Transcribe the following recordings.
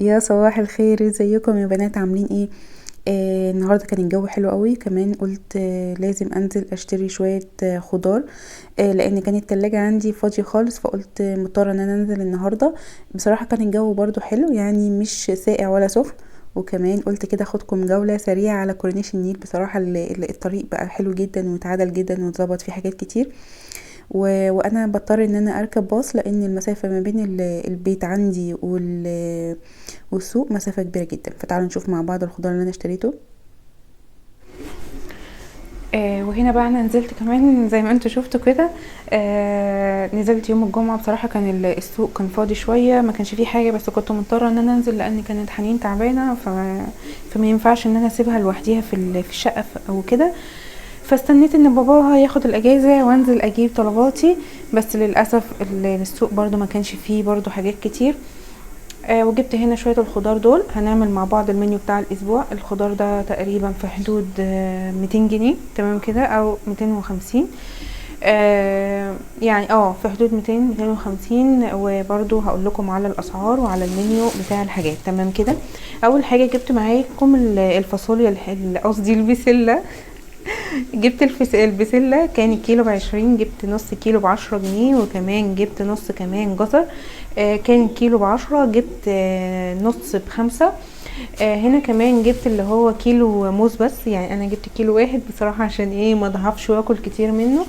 يا صباح الخير، ازيكم يا بنات؟ عاملين ايه؟ النهارده كان الجو حلو قوي. كمان قلت لازم انزل اشتري شوية خضار، لان كانت التلاجة عندي فاضية خالص، فقلت مضطرة ان انا انزل النهارده. بصراحة كان الجو برضو حلو، يعني مش ساقع ولا سخن. وكمان قلت كده اخدكم جولة سريعة على كورنيش النيل. بصراحة الطريق بقى حلو جدا واتعدل جدا واتظبط فيه حاجات كتير. وانا بضطر ان انا اركب باص، لان المسافة ما بين البيت عندي والسوق مسافة كبيرة جدا. فتعالوا نشوف مع بعض الخضار اللي انا اشتريته. وهنا بقى انا نزلت كمان زي ما انتوا شفتوا كده. نزلت يوم الجمعة، بصراحة كان السوق كان فاضي شوية، ما كانش فيه حاجة، بس كنت مضطرة ان انا انزل لان كانت حنين تعبانة، فما ينفعش ان انا اسيبها لوحديها في الشقة او كده. فاستنيت ان باباها ياخد الاجازة وانزل اجيب طلباتي، بس للأسف السوق برضو ما كانش فيه برضو حاجات كتير. وجبت هنا شوية الخضار دول، هنعمل مع بعض المنيو بتاع الأسبوع. الخضار ده تقريبا في حدود 200 جنيه، تمام كده، أو 250، يعني في حدود 200، 250. وبرضو هقول لكم على الأسعار وعلى المنيو بتاع الحاجات، تمام كده. أول حاجة جبت معاكم الفاصوليا قصدي البسلة. جبت البسلة، كان الكيلو ب20، جبت نص كيلو ب10 جنيه. وكمان جبت نص كمان جزر، كان الكيلو ب10، جبت نص ب5. هنا كمان جبت اللي هو كيلو موز، بس يعني انا جبت كيلو واحد بصراحة عشان ما اضعفش واكل كتير منه،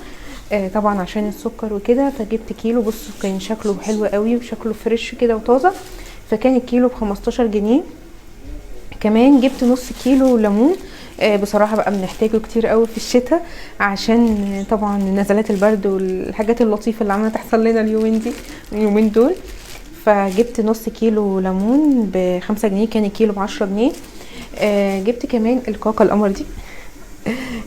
طبعا عشان السكر وكده. فجبت كيلو، بصوا كان شكله حلو قوي وشكله فريش كده وطازة، فكان الكيلو ب15 جنيه. كمان جبت نص كيلو ليمون، بصراحة بقى بنحتاجه كتير قوي في الشتاء، عشان طبعا نزلات البرد والحاجات اللطيفة اللي عمالة تحصل لنا اليومين دول. فجبت نص كيلو ليمون ب5 جنيه، كان الكيلو ب10 جنيه. جبت كمان الكاكا القمر دي،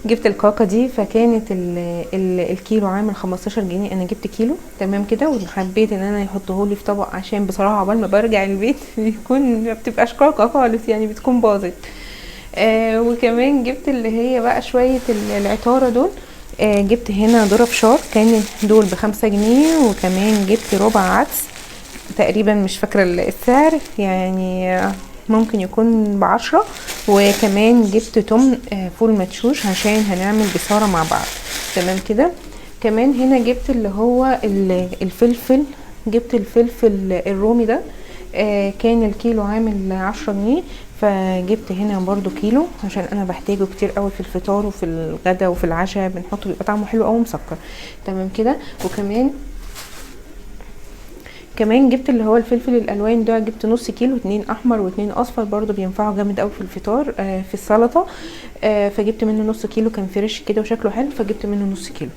جبت الكاكا دي، فكانت الكيلو عامل 15 جنيه، انا جبت كيلو، تمام كده. وحبيت ان انا يحطهولي في طبق، عشان بصراحة عقبال ما برجع البيت بيكون ما بتبقاش كاكا خالص، يعني بتكون باظت. وكمان جبت اللي هي بقى شوية العطارة دول. جبت هنا ذرة فشار، كان دول ب5 جنيه. وكمان جبت ربع عدس، تقريبا مش فاكرة السعر، ممكن يكون ب10. وكمان جبت تمن، فول مدشوش عشان هنعمل بصارة مع بعض، تمام كده. كمان هنا جبت اللي هو الفلفل، جبت الفلفل الرومي ده، كان الكيلو عامل 10 جنيه، فجبت هنا برضو كيلو عشان انا بحتاجه كتير قوي في الفطار وفي الغدا وفي العشاء، بنحطه بيبقى طعمه حلو قوي ومسكر، تمام كده. وكمان جبت اللي هو الفلفل الالوان ده، جبت نص كيلو، 2 احمر واتنين اصفر، برضو بينفعوا جامد قوي في الفطار، في السلطة. فجبت منه نص كيلو، كان فريش كده وشكله حلو، فجبت منه نص كيلو.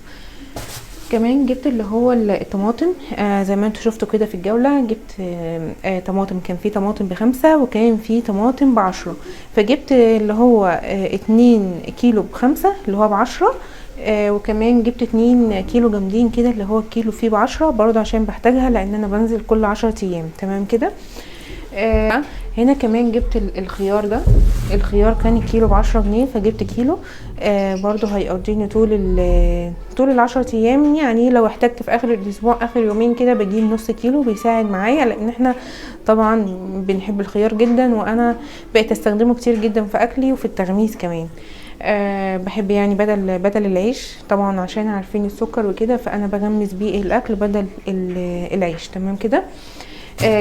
كمان جبت اللي هو الطماطم، زي ما انتوا شفتوا كده في الجولة، جبت، طماطم، كان في طماطم ب5 وكان في طماطم ب10، فجبت اللي هو، 2 كيلو ب5 اللي هو ب10، وكمان جبت 2 كيلو جامدين كده اللي هو الكيلو فيه ب10 برضو عشان بحتاجها، لان انا بنزل كل 10 ايام، تمام كده. هنا كمان جبت الخيار ده، الخيار كان الكيلو ب10 جنيه، فجبت كيلو، برضو هيقضيني طول العشرة ايام، يعني لو احتجت في اخر الاسبوع اخر يومين كده بجيب نص كيلو، بيساعد معايا لان احنا طبعا بنحب الخيار جدا، وانا بقيت استخدمه كتير جدا في اكلي وفي التغميس كمان. بحب بدل العيش طبعا عشان عارفين السكر وكده، فانا بغمس بيه الاكل بدل العيش، تمام كده.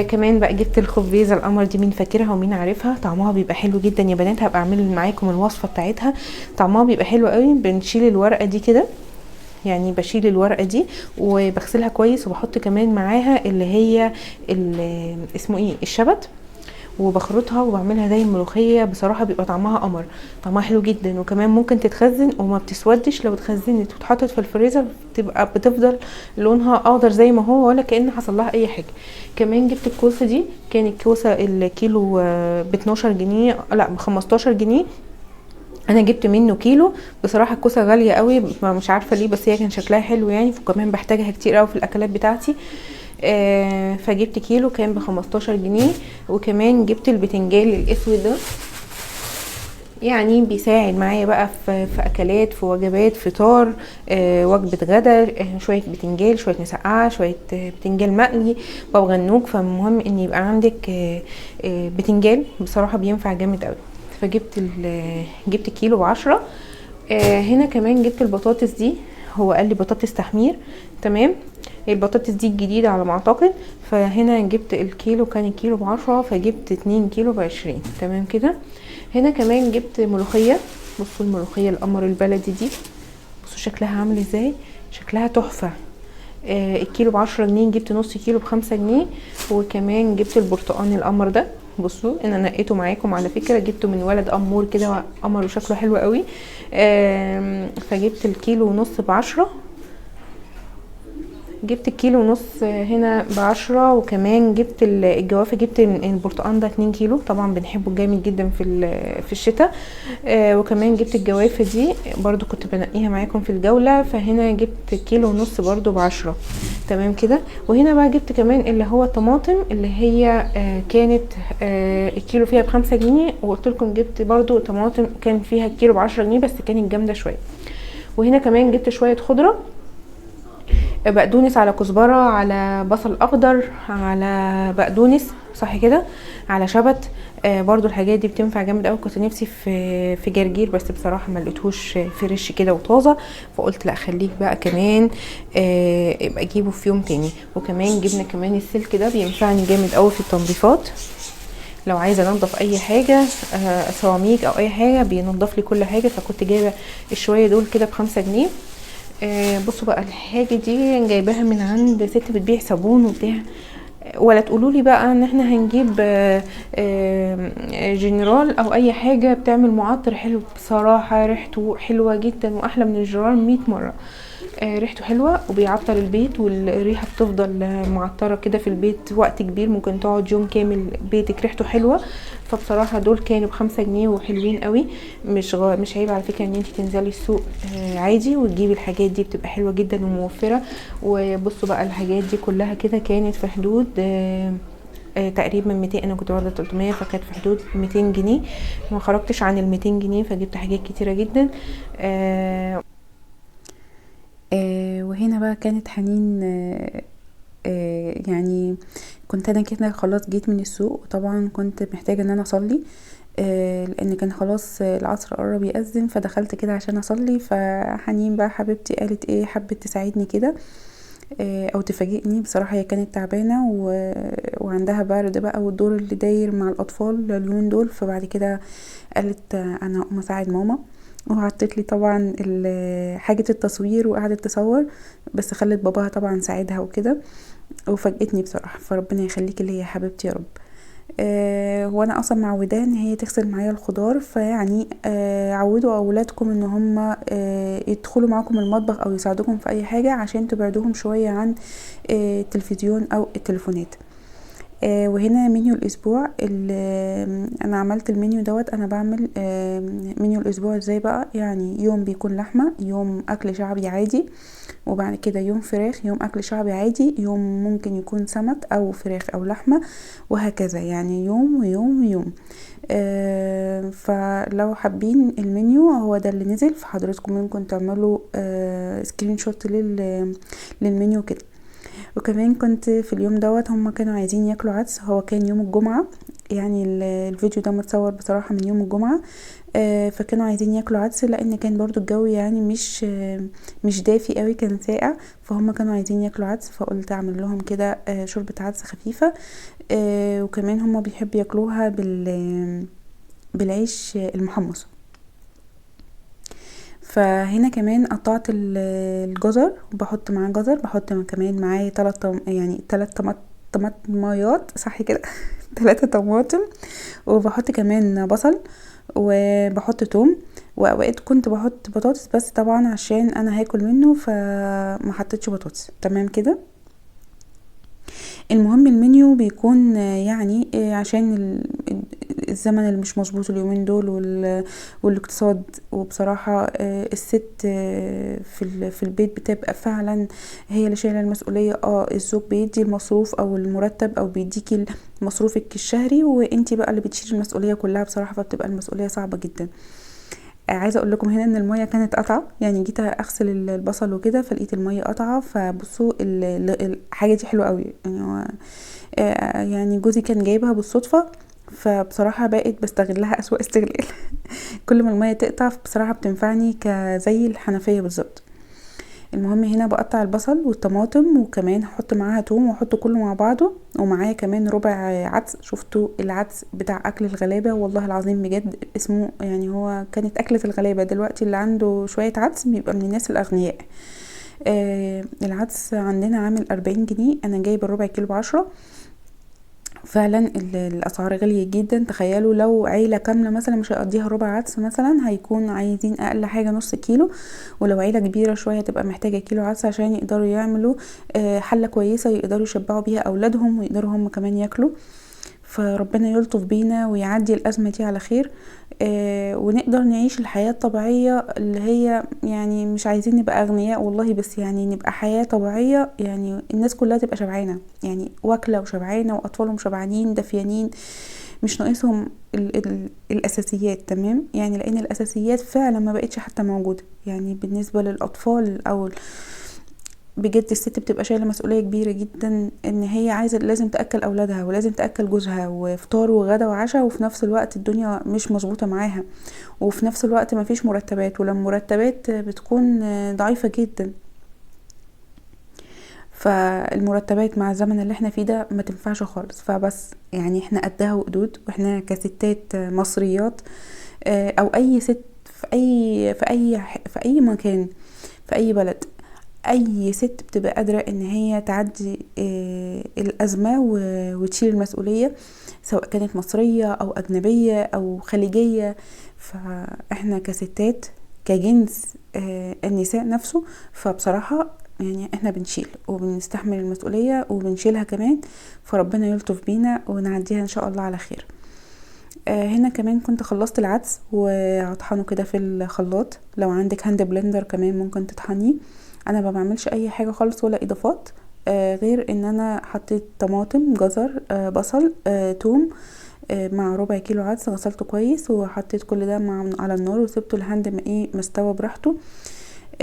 كمان بقى جبت الخبيزه القمر دي، مين فاكرها ومين عارفها؟ طعمها بيبقى حلو جدا يا بنات، هبقى اعمل معاكم الوصفة بتاعتها. طعمها بيبقى حلو قوي. بنشيل الورقة دي كده، يعني بشيل الورقة دي وبغسلها كويس، وبحط كمان معاها اللي هي اسمه ايه، الشبت، وبخرطها وبعملها زي الملوخية. بصراحة بيبقى طعمها قمر، طعمها حلو جدا. وكمان ممكن تتخزن وما بتسودش، لو اتخزنت واتحطت في الفريزر بتفضل لونها اخضر زي ما هو، ولا كأن حصل لها اي حاجة. كمان جبت الكوسه دي، كان الكوسه الكيلو ب12 جنيه، لا ب15 جنيه، انا جبت منه كيلو. بصراحة الكوسه غالية قوي، مش عارفه ليه، بس هي كان شكلها حلو يعني، وكمان بحتاجها كتير قوي في الاكلات بتاعتي. فجبت كيلو كان ب15 جنيه. وكمان جبت البتنجان الاسود ده، يعني بيساعد معايا بقى في اكلات، في وجبات فطار، وجبة غدا، شوية بتنجال، شوية مسقعه، شوية بتنجال مقلي، بابا غنوج. فالمهم ان يبقى عندك بتنجال، بصراحة بينفع جامد قوي. فجبت جبت كيلو ب10. هنا كمان جبت البطاطس دي، هو قال لي بطاطس تحمير، تمام. البطاطس دي الجديدة على ما اعتقد. فهنا جبت الكيلو، كان الكيلو ب10، فجبت 2 كيلو ب20، تمام كده. هنا كمان جبت ملوخية. بصوا الملوخية القمر البلدي دي، بصوا شكلها عامل ازاي، شكلها تحفة. الكيلو ب10 جنيه، جبت نص كيلو ب5 جنيه. وكمان جبت البرتقان القمر ده، بصوا انا نقيته معاكم على فكرة، جبته من ولد امور كده، قمر وشكله حلو قوي. فجبت الكيلو ونص ب10، جبت الكيلو ونص هنا ب10. وكمان جبت الجوافه، جبت البرتقان ده 2 كيلو، طبعا بنحبه جامد جدا في الشتاء. وكمان جبت الجوافه دي برضو كنت بنقيها معاكم في الجولة، فهنا جبت كيلو ونص برضو ب10، تمام كده. وهنا بقى جبت كمان اللي هو الطماطم اللي هي كانت الكيلو فيها ب5 جنيه، وقلت لكم جبت برضو طماطم كان فيها الكيلو ب10 جنيه بس كانت جامدة شوية. وهنا كمان جبت شوية خضرة، بقدونس على كزبره على بصل اخضر على بقدونس، صح كده، على شبت. برضو الحاجات دي بتنفع جامد قوي. كنت نفسي في جرجير بس بصراحة ما لقيتهوش fresh كده وطازه، فقلت لا خليك بقى كمان ابقى اجيبه في يوم تاني. وكمان جبنا كمان السلك ده، بينفعني جامد قوي في التنظيفات، لو عايزه انضف اي حاجة، سيراميك او اي حاجة، بينضف لي كل حاجة. فكنت جايبه الشويه دول كده ب5 جنيه. بصوا بقى الحاجة دي جايباها من عند ست بتبيع صابون وبتاع، ولا تقولوا لي بقى ان احنا هنجيب جنرال او اي حاجة بتعمل معطر حلو. بصراحة ريحته حلوة جدا واحلى من الجنرال 100 مرة. ريحته حلوة وبيعطر البيت، والريحه بتفضل معطره كده في البيت وقت كبير، ممكن تقعد يوم كامل بيتك ريحته حلوة. فبصراحة دول كانوا ب5 جنيه وحلوين قوي، مش عيب على فكرة ان انت تنزلي السوق عادي وتجيبي الحاجات دي، بتبقى حلوة جدا وموفره. وبصوا بقى الحاجات دي كلها كده كانت في حدود تقريبا 200، انا كنت واخده 300، فكانت في حدود 200 جنيه، ما خرجتش عن ال 200 جنيه، فجبت حاجات كتيرة جدا. وهنا بقى كانت حنين، يعني كنت انا كده خلاص جيت من السوق، وطبعا كنت محتاجه ان انا اصلي، لان كان خلاص العصر قرب يأذن، فدخلت كده عشان اصلي. فحنين بقى حبيبتي قالت ايه، حبت تساعدني كده، او تفاجئني. بصراحة هي كانت تعبانة وعندها برد بقى، والدور اللي داير مع الاطفال اليومين دول. فبعد كده قالت انا هقوم اساعد ماما، وحطت لي طبعا حاجة التصوير وقعدت تصور، بس خلت باباها طبعا ساعدها وكده، وفاجئتني بصراحة. فربنا يخليكي ليا يا حبيبتي يا رب. وانا اصلا معوداها ان هي تغسل معايا الخضار، فيعني عودوا اولادكم ان هم يدخلوا معاكم المطبخ او يساعدوكم في اي حاجة، عشان تبعدوهم شوية عن التلفزيون او التليفونات. وهنا منيو الاسبوع، انا عملت المنيو دوت. انا بعمل منيو الاسبوع ازاي بقى، يعني يوم بيكون لحمه، يوم اكل شعبي عادي، وبعد كده يوم فراخ، يوم اكل شعبي عادي، يوم ممكن يكون سمك او فراخ او لحمه، وهكذا، يعني يوم ويوم ويوم. فلو حابين المنيو هو ده اللي نزل، فحضرتكم ممكن تعملوا screenshot للمنيو كده. وكمان كنت في اليوم دوت هم كانوا عايزين ياكلوا عدس، هو كان يوم الجمعة، يعني الفيديو ده متصور بصراحة من يوم الجمعة. فكانوا عايزين ياكلوا عدس، لان كان برضو الجو يعني مش دافي قوي، كان ساقع، فهم كانوا عايزين ياكلوا عدس، فقلت اعمل لهم كده شوربة عدس خفيفة. وكمان هم بيحبوا ياكلوها بالعيش المحمص. فهنا كمان قطعت الجزر، وبحط معاه جزر، بحط كمان معاه تلات طماطميات، صح كده؟ 3 طماطم، وبحط كمان بصل، وبحط توم، واوقات كنت بحط بطاطس، بس طبعا عشان انا هاكل منه فما حطيتش بطاطس، تمام كده. المهم المنيو بيكون عشان الزمن اللي مش مظبوط اليومين دول والاقتصاد. وبصراحة الست في البيت بتبقى فعلا هي اللي شايلة المسؤولية. الزوج بيدي المصروف او المرتب او بيديكي مصروفك الشهري، وانتي بقى اللي بتشيلي المسؤولية كلها بصراحة، فبتبقى المسؤولية صعبة جدا. عايزه اقول لكم هنا ان المية كانت قطعه، يعني جيت اغسل البصل وكده فلقيت المية قطعه. فبصوا الحاجة دي حلوة قوي، يعني هو، يعني جوزي كان جايبها بالصدفة، فبصراحة بقيت بستغلها اسوأ استغلال. كل ما المية تقطع بصراحة بتنفعني كزي الحنفية بالظبط. المهم هنا بقطع البصل والطماطم، وكمان هحط معاها توم، واحط كله مع بعضه، ومعايا كمان ربع عدس. شفتوا العدس بتاع اكل الغلابة، والله العظيم بجد اسمه، يعني هو كانت اكله الغلابة، دلوقتي اللي عنده شوية عدس بيبقى من الناس الاغنياء. العدس عندنا عامل 40 جنيه، انا جايبه الربع كيلو ب10. فعلا الاسعار غالية جدا. تخيلوا لو عيله كاملة مثلا مش هيقضيها ربع عدس مثلا، هيكون عايزين اقل حاجة نص كيلو، ولو عيله كبيرة شوية هتبقى محتاجه كيلو عدس عشان يقدروا يعملوا حله كويسة يقدروا يشبعوا بيها اولادهم، ويقدروا هم كمان ياكلوا. فربنا يلطف بينا ويعدي الازمة دي على خير، ونقدر نعيش الحياة الطبيعية اللي هي يعني مش عايزين نبقى اغنياء والله، بس يعني نبقى حياة طبيعية، يعني الناس كلها تبقى شبعانه، يعني واكله وشبعانه واطفالهم شبعانين دافيانين، مش ناقصهم الاساسيات. تمام، يعني لان الاساسيات فعلا ما بقتش حتى موجودة، يعني بالنسبة للاطفال او بجد الست بتبقى شايله مسؤولية كبيرة جدا، ان هي عايزه لازم تاكل اولادها ولازم تاكل جوزها وفطار وغدا وعشاء، وفي نفس الوقت الدنيا مش مظبوطة معاها، وفي نفس الوقت مفيش مرتبات، ولما مرتبات بتكون ضعيفة جدا. فالمرتبات مع الزمن اللي احنا فيه ده ما تنفعش خالص. فبس يعني احنا قدها وقدود، واحنا كستات مصريات، او اي ست في اي مكان في اي بلد، اي ست بتبقى قادرة ان هي تعدي الازمة وتشيل المسؤولية، سواء كانت مصرية او اجنبية او خليجية. فاحنا كستات كجنس النساء نفسه، فبصراحة يعني احنا بنشيل وبنستحمل المسؤولية وبنشيلها كمان، فربنا يلطف بينا ونعديها ان شاء الله على خير. هنا كمان كنت خلصت العدس وهطحنه كده في الخلاط، لو عندك hand blender كمان ممكن تطحنيه. انا ما بعملش اي حاجة خالص ولا اضافات، غير ان انا حطيت طماطم، جزر، بصل، توم، مع ربع كيلو عدس، غسلته كويس وحطيت كل ده على النار وسبته لحد ما ما استوى براحته.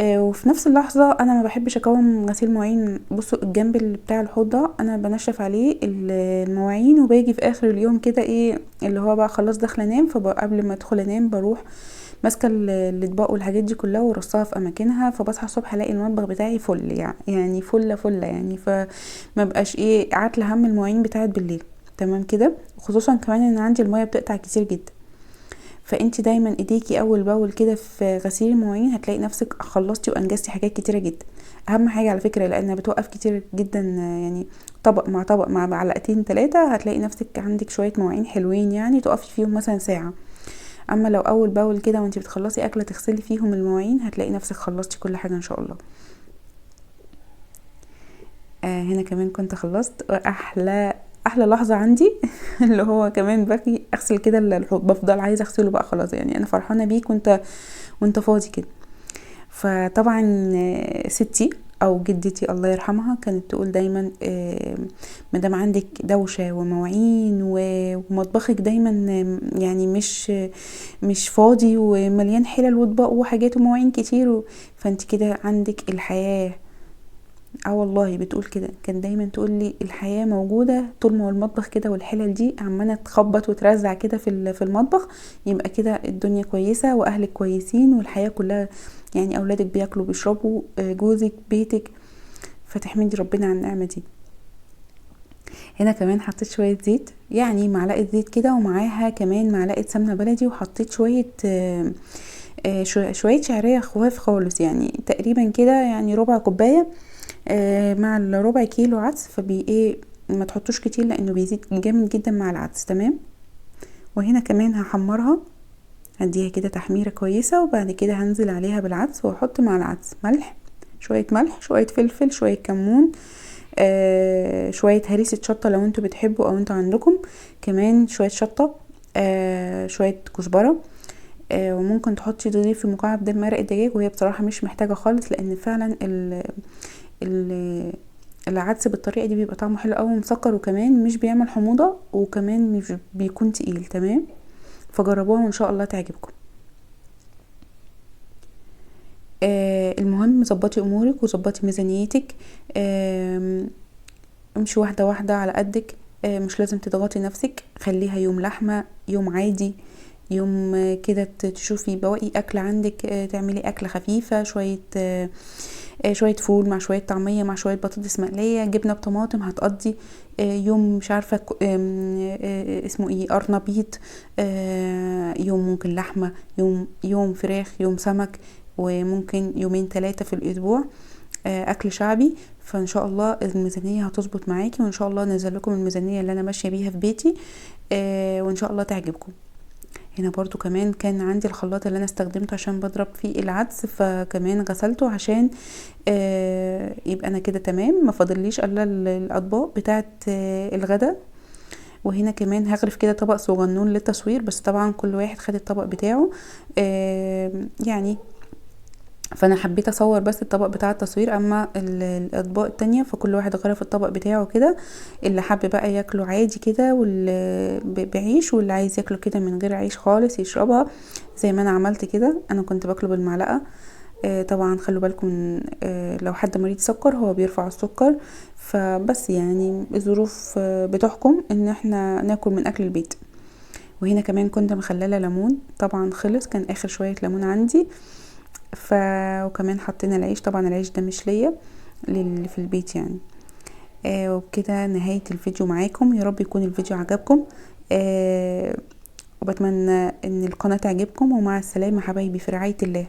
وفي نفس اللحظة انا ما بحبش اكوم غسيل مواعين. بصوا الجنب اللي بتاع الحوض ده انا بنشف عليه المواعين، وباجي في اخر اليوم كده اللي هو بقى خلاص داخله انام، فقبل ما ادخل انام بروح ماسكه الاطباق والحاجات دي كلها ورصها في اماكنها. فبصحى الصبح الاقي المطبخ بتاعي فل، يعني فله فله يعني، فما بقاش عاتله هم المواعين بتاعت بالليل. تمام كده، خصوصا كمان ان عندي المية بتقطع كتير جدا. فانتي دايما ايديكي اول باول كده في غسيل المواعين، هتلاقي نفسك خلصتي وانجزتي حاجات كتيرة جدا. اهم حاجة على فكرة، لانها بتوقف كتير جدا، يعني طبق مع طبق مع معلقتين 3 هتلاقي نفسك عندك شوية مواعين حلوين، يعني تقفي فيهم مثلا ساعة. اما لو اول باول كده وانتي بتخلصي اكله تغسلي فيهم المواعين، هتلاقي نفسك خلصتي كل حاجة ان شاء الله. هنا كمان كنت خلصت احلى لحظة عندي اللي هو كمان باجي اغسل كده الحوض، بفضل عايزه اغسله بقى خلاص، يعني انا فرحانة بيك وانت فاضي كده. فطبعا ستي او جدتي الله يرحمها كانت تقول دايما، ما دام عندك دوشه ومواعين ومطبخك دايما يعني مش فاضي ومليان حلل واطباق وحاجات ومواعين كتير، فانت كده عندك الحياة. والله بتقول كده، كان دايما تقول لي الحياة موجودة طول ما هو المطبخ كده والحلل دي عماله تخبط وترزع كده في المطبخ، يبقى كده الدنيا كويسة واهلك كويسين والحياة كلها، يعني اولادك بياكلوا بيشربوا، جوزك، بيتك، فتحمدي ربنا على النعمة دي. هنا كمان حطيت شوية زيت، يعني معلقه زيت كده، ومعاها كمان معلقه سمنه بلدي، وحطيت شوية شعرية خفاف خالص، يعني تقريبا كده يعني ربع كوباية، مع الربع كيلو عدس. فبي ما تحطوش كتير لانه بيزيد جامد جدا مع العدس. تمام. وهنا كمان هحمرها، هديها كده تحميره كويسة، وبعد كده هنزل عليها بالعدس، واحط مع العدس ملح، شوية ملح، شوية فلفل، شوية كمون، شوية هريسه شطه لو انتوا بتحبوا او انتوا عندكم كمان شوية شطه. شوية كزبره، وممكن تحطي تضيفي مكعب ده مرق الدجاج، وهي بصراحة مش محتاجه خالص، لان فعلا العدس بالطريقة دي بيبقى طعمه حلو قوي ومسكر، وكمان مش بيعمل حموضه، وكمان مش بيكون تقيل. تمام، فجربوها وان شاء الله تعجبكم. المهم ظبطي امورك وظبطي ميزانيتك، امشي واحدة واحدة على قدك، مش لازم تضغطي نفسك، خليها يوم لحمه يوم عادي، يوم كده تشوفي بواقي اكل عندك، تعملي اكله خفيفة، شوية فول مع شوية طعميه مع شوية بطاطس مقلية، جبنه بطماطم، هتقضي يوم مش عارفه اسمه ايه، قرنبيط، يوم ممكن لحمه، يوم فراخ، يوم سمك، وممكن يومين 3 في الاسبوع اكل شعبي. فان شاء الله الميزانية هتظبط معاكي، وان شاء الله انزل لكم الميزانية اللي انا ماشية بيها في بيتي، وان شاء الله تعجبكم. هنا برضو كمان كان عندي الخلاط اللي انا استخدمته عشان بضرب فيه العدس، فكمان غسلته عشان يبقى انا كده تمام، ما فاضليش الا الاطباق بتاعه الغدا. وهنا كمان هغرف كده طبق صغنون للتصوير، بس طبعا كل واحد خد الطبق بتاعه، يعني فانا حبيت اصور بس الطبق بتاع التصوير، اما الاطباق التانية فكل واحد غرف الطبق بتاعه كده، اللي حب بقى ياكله عادي كده واللي بعيش، واللي عايز ياكله كده من غير عيش خالص يشربها زي ما انا عملت كده، انا كنت باكله بالمعلقه. طبعا خلوا بالكم، لو حد مريض سكر هو بيرفع السكر، فبس يعني الظروف بتحكم ان احنا ناكل من اكل البيت. وهنا كمان كنت مخلله ليمون، طبعا خلص، كان اخر شوية ليمون عندي. وكمان حطينا العيش، طبعا العيش ده مش ليا، للي في البيت يعني. وبكده نهاية الفيديو معاكم، يا رب يكون الفيديو عجبكم، وبتمنى ان القناة تعجبكم، ومع السلامة حبايبي في رعاية الله.